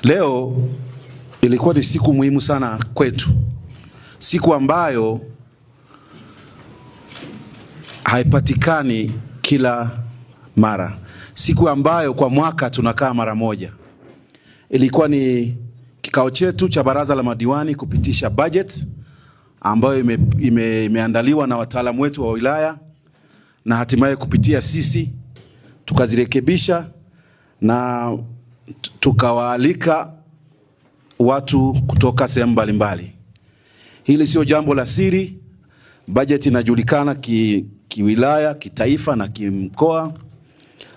Leo ilikuwa ni siku muhimu sana kwetu, siku ambayo haipatikani kila mara, siku ambayo kwa mwaka tunakaa mara moja. Ilikuwa ni kikao chetu cha baraza la madiwani kupitisha budget ambayo imeandaliwa na wataalamu wetu wa wilaya na hatimaye kupitia sisi tukazirekebisha na tukawaalika watu kutoka sehemu mbalimbali. Hili sio jambo la siri, bajeti inajulikana kiwilaya, kitaifa na kimkoa,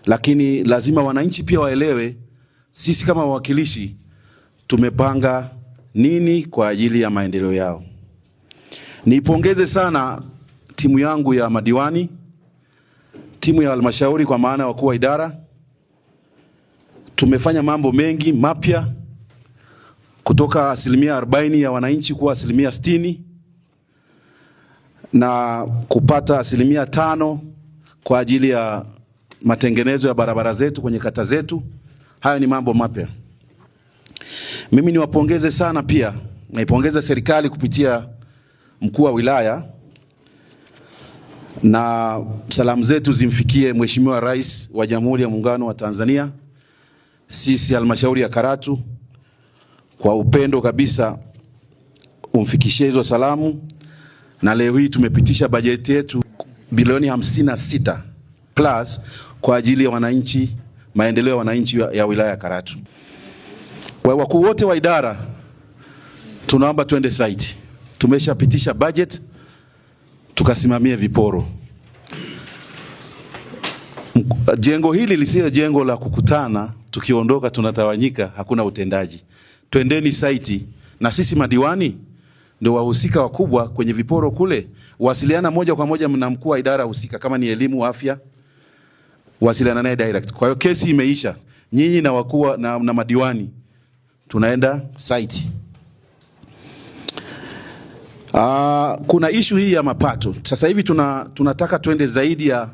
lakini lazima wananchi pia waelewe sisi kama wawakilishi tumepanga nini kwa ajili ya maendeleo yao. Niipongeze sana timu yangu ya madiwani, timu ya halmashauri kwa maana wakuu wa idara. Tumefanya mambo mengi mapya kutoka 40% ya wananchi kuwa 60% na kupata 5% kwa ajili ya matengenezo ya barabara zetu kwenye kata zetu. Hayo ni mambo mapya. Mimi niwapongeze sana pia, naipongeza serikali kupitia mkuu wa wilaya na salamu zetu zimfikie Mheshimiwa Rais wa Jamhuri ya Muungano wa Tanzania. Sisi halmashauri ya Karatu kwa upendo kabisa umfikishie hizo salamu, na leo hii tumepitisha bajeti yetu bilioni 56 plus kwa ajili ya wananchi, maendeleo ya wananchi ya wilaya ya Karatu. Kwa wakuu wote wa idara tunaomba twende site. Tumeshapitisha budget, tukasimamie viporo. Jengo hili lisiyo jengo la kukutana, tukiondoka tunatawanyika, hakuna utendaji. Twendeni site, na sisi madiwani ndio wahusika wakubwa kwenye viporo kule. Wasiliana moja kwa moja na mkuu wa idara husika, kama ni elimu, afya, wasiliana naye direct. Kwa hiyo kesi imeisha, nyinyi na wakuu na madiwani tunaenda site. Kuna ishu hii ya mapato. Sasa hivi tunataka tuende zaidi ya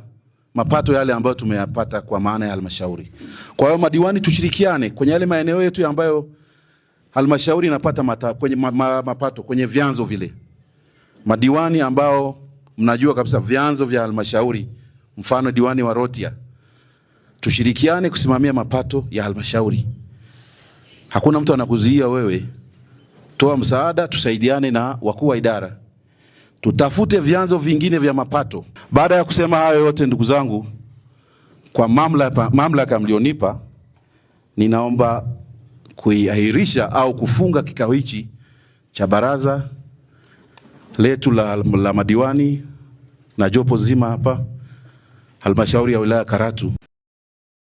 mapato yale ambayo tumeyapata kwa maana ya halmashauri. Kwa hiyo madiwani tushirikiane kwenye yale maeneo yetu ambayo halmashauri inapata kwenye mapato kwenye vyanzo vile. Madiwani ambao mnajua kabisa vyanzo vya halmashauri, mfano diwani wa Rotia, tushirikiane kusimamia mapato ya halmashauri. Hakuna mtu anakuzuia wewe. Toa msaada, tusaidiane na wakuu wa idara, tutafute vyanzo vingine vya mapato. Baada ya kusema hayo yote, ndugu zangu, kwa mamlaka mlionipa, ninaomba kuiahirisha au kufunga kikao hichi cha baraza letu la madiwani na jopo zima hapa halmashauri ya wilaya Karatu.